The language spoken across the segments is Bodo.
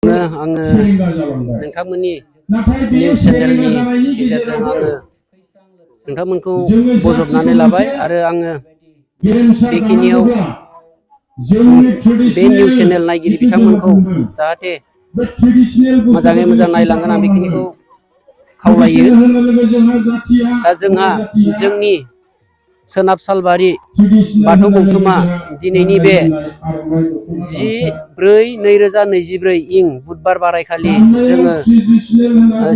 आङो नोंथांमोननि निउस चेनेलनि गेजेरजों आङो नोंथांमोनखौ बजबनानै लाबाय आरो आङो बेखिनियाव बे निउस चेनेल नायगिरि बिथांमोनखौ जाहाथे मोजाङै मोजां नायलांगोन आं बेखिनिखौ खावलायो। दा जोंहा जोंनि सोनाब सालबारि बाथौ गौथुमा दिनैनि बे 10/4/2024 इं बुधबार बारायखालि जोङो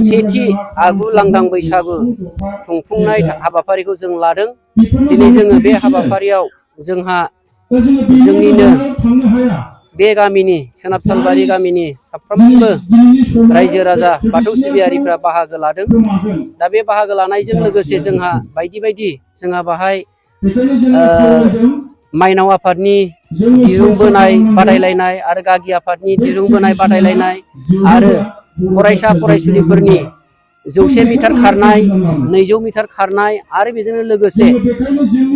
सेथि आगु लांदां बैसागु खुंफुंनाय हाबाफारिखौ जों लादों। दिनै जोङो बे हाबाफारियाव जोंहा जोंनिनो बे गामिनि सोनाब सालबारि गामिनि साफ्रोमबो रायजो राजा बाथौ सिबियारिफ्रा बाहागो लादों। दा बे बाहागो लानायजों लोगोसे जोंहा बायदि बायदि जोंहा बाहाय माइनाव आफादनि दिरुं बोनाय बादायलायनाय आरो गागि आफादनि दिरुं बोनाय बादायलायनाय आरो फरायसा फरायसुलिफोरनि 100 मिटार खारनाय 200 मिटार खारनाय आरो बेजोंनो लोगोसे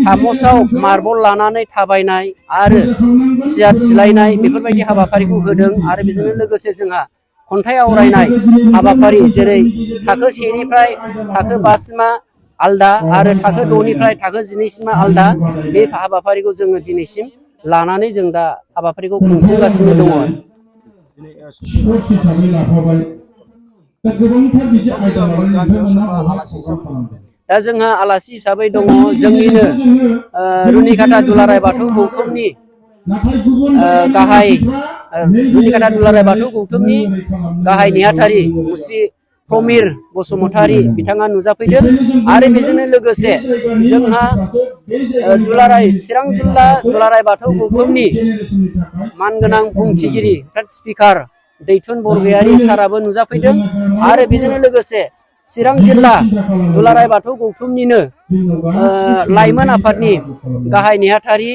सामसआव मार्बल लानानै थाबायनाय आरो सियार सिलायनाय बेफोरबायदि हाबाफारिखौ होदों। आरो बेजोंनो लोगोसे जोंहा खन्थाइ आवरायनाय हाबाफारि जेरै थाखो 1निफ्राय थाखो 5 सिमा आलदा आरो थाखो 6निफ्राय थाखो 12 सिमा आलदा बे हाबाफारिखौ जोङो दिनैसिम लानानै जों दा हाबाफारिखौ खुंफुंगासिनो दङ। दा जोंहा आलासि हिसाबै दङ जोंनिनो रुनिकाटा दुलाराय बाथौ गौथुमनि रुनिकाटा दुलाराय बाथौ गौथुमनि गाहाय नेहाथारि मुस्रि प्रमिर बसुमतारी बिथाङा नुजाफैदों। आरो बेजोंनो लोगोसे जोंहा दुलाराय चिरां जिल्ला दुलाराय बाथौ गौथुमनि मानगोनां बुंथिगिरि स्पिकार दैथुन बरगयारि साराबो नुजाफैदों। आरो बेजोंनो लोगोसे चिरां जिल्ला दुलाराय बाथौ गौथुमनिनो लाइमोन आफादनि गाहाय नेहाथारि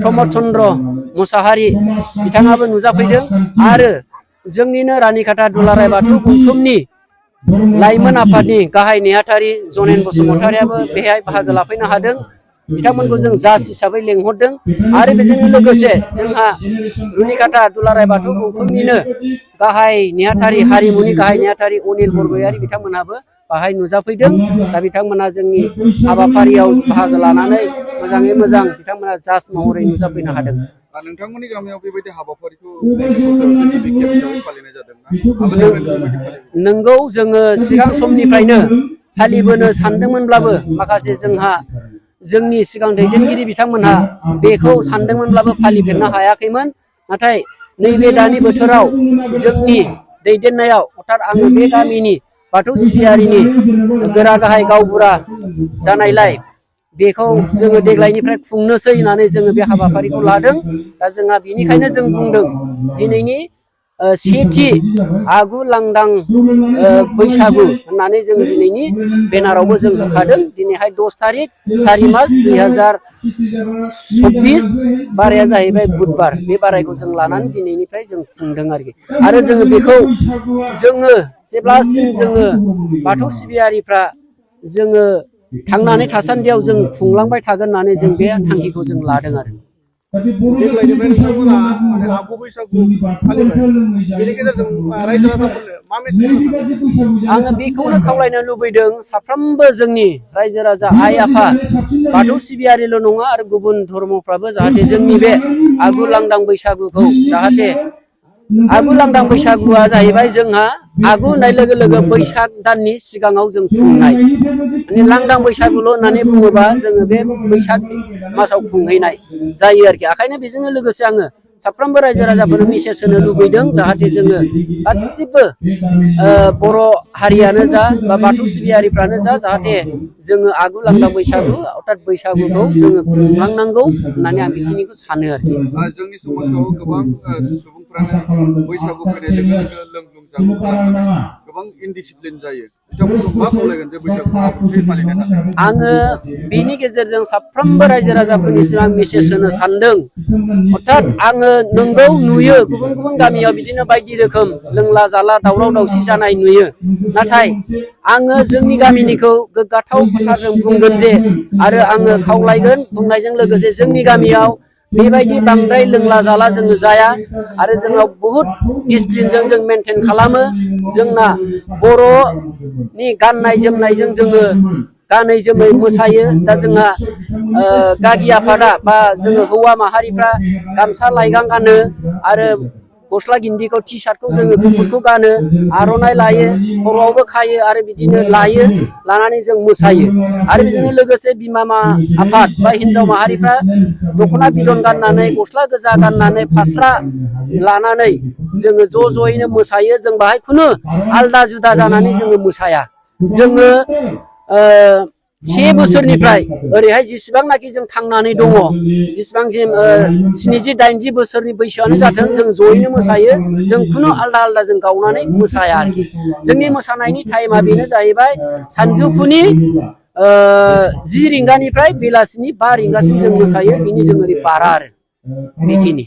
प्रमद चन्द्र मुसाहारि बिथाङाबो नुजाफैदों। आरो जोंनिनो रानिकाटा दुलाराय बाथौ गौथुमनि लाइमोन आफादनि गाहाय नेहाथारि जनेन बसुमतारियाबो बेहाय बाहागो लाफैनो हादों। बिथांमोनखौ जों जाज हिसाबै लेंहरदों। आरो बेजोंनो लोगोसे जोंहा रुनिकाटा दुलाराय बाथौ गौथुमनिनो गाहाय नेहाथारि हारिमुनि गाहाय नेहाथारि अनिल बरगयारि बिथांमोनहाबो बाहाय नुजाफैदों। दा बिथांमोना जोंनि हाबाफारियाव बाहागो लानानै मोजाङै मोजां बिथांमोना जाज महरै नुजाफैनो हादों। नोंथांमोननि गामियाव बेबायदि हाबाफारिखौ फालिनाय जादोंना? नंगौ, जोङो सिगां समनिफ्रायनो फालिबोनो सानदोंमोनब्लाबो माखासे जोंहा जोंनि सिगां दैदेनगिरि बिथांमोनहा बेखौ सानदोंमोनब्लाबो फालिफेरनो हायाखैमोन। नाथाय नैबे दानि बोथोराव जोंनि दैदेननायाव अर्थात आङो बे गामिनि बाथौ सिबियारिनि गोरा गाहाय गावबुरा जानायलाय बेखौ जोङो देग्लायनिफ्राय खुंनोसै होननानै जोङो बे हाबाफारिखौ लादों। दा जोंहा बेनिखायनो जों बुंदों दिनैनि सेथि आगु लांदां बैसागु होननानै जों दिनैनि बेनारावबो जों होखादों। दिनैहाय 10 तारिख 4 मार्च 2024 बाराया जाहैबाय बुधबार। बे बारायखौ जों लानानै दिनैनिफ्राय जों खुंदों आरोखि। आरो जोङो बेखौ जोङो जेब्लासिम जोङो बाथौ सिबियारिफ्रा जोङो थांनानै थासान्दियाव जों खुंलांबाय थागोन होननानै जों बे थांखिखौ जों लादों आरो। देग्लायनिफ्राय नोंथांमोना आगु बैसागु फालिबाय, बेनि गेजेरजों रायजो राजाफोरनो मा मेसेज होनो सानो? आङो बेखौनो खावलायनो लुबैदों साफ्रोमबो जोंनि रायजो राजा आइ आफा बाथौ सिबियारिल' नङा आरो गुबुन धर्मफ्राबो जाहाथे जोंनि बे आगु लांदां बैसागुखौ जाहाथे आगु लांदां बैसागुआ जाहैबाय जोंहा आगु होननाय लोगो लोगो बैसाग दाननि सिगाङाव जों खुंनाय माने लांदां बैसागुल' होननानै बुङोबा जोङो बे बैसाग मासाव खुंहैनाय जायो आरोखि। ओंखायनो बेजोंनो लोगोसे आङो साफ्रोमबो रायजो राजाफोरनो मेसेज होनो लुबैदों जाहाथे जोङो गासिबो बर' हारियानो जा बा बाथौ सिबियारिफ्रानो जा जाहाथे जोङो आगु लांदां बैसागु अर्थात बैसागुखौ जोङो खुंलांनांगौ होननानै आं बेखिनिखौ सानो आरोखि। जोंनि समाजाव गोबां सुबुंफ्रानो बैसागु फैनाय लोगो लोगो लोंग्लुं जाग्लुं खालामनानै गोबां इनडिसिप्लिन जायो। बिथांमोनखौ मा खावलायगोन जे बैसागुखौ आब्रुथियै फालिनो थाखाय? आङो बिनि गेजेरजों साफ्रोमबो रायजो राजाफोरनिसिम आं मेसेज होनो सानदों। अर्थात आङो नंगौ नुयो गुबुन गुबुन गामियाव बिदिनो बायदि रोखोम लोंला जाला दावराव दावसि जानाय नुयो। नाथाय आङो जोंनि गामिनिखौ गोग्गाथाव खोथाजों बुंगोन जे आरो आङो खावलायगोन बुंनायजों लोगोसे जोंनि गामियाव बेबायदि बांद्राय लोंला जाला जोङो जाया आरो जोंनाव बुहुत डिसिप्लिनजों जों मेनटेन खालामो जोंना बर'नि गाननाय जोमनायजों जोङो गानै जोमै मोसायो दा जोंहा गागि आफादा बा जोङो हौवा माहारिफ्रा गामसा लाइगां गानो आरो गस्ला गिन्दिखौ टि सार्टखौ जोङो गुफुरखौ गानो आर'नाइ लायो खर'आवबो खायो आरो बिदिनो लायो लानानै जों मोसायो आरो बिदिनो लोगोसे बिमा आफाद बा हिन्जाव माहारिफ्रा दख'ना बिदन गाननानै गस्ला गोजा गाननानै फास्रा लानानै जोङो ज' ज'यैनो मोसायो जों बाहाय खुनु आलदा जुदा जानानै जोङो मोसाया जोङो 6 बोसोरनिफ्राय ओरैहाय जेसेबांनाखि जों थांनानै दङ जेसेबांसिम 70-80 बोसोरनि बैसोआनो जाथों जों जयैनो मोसायो जों खुनु आलदा आलदा जों गावनानै मोसाया आरोखि जोंनि मोसानायनि टाइमा बेनो जाहैबाय सानजौफुनि 10 रिंगानिफ्राय बेलासिनि 5 रिंगासिम जों मोसायो बिनि जों ओरै बारा आरो बेखिनि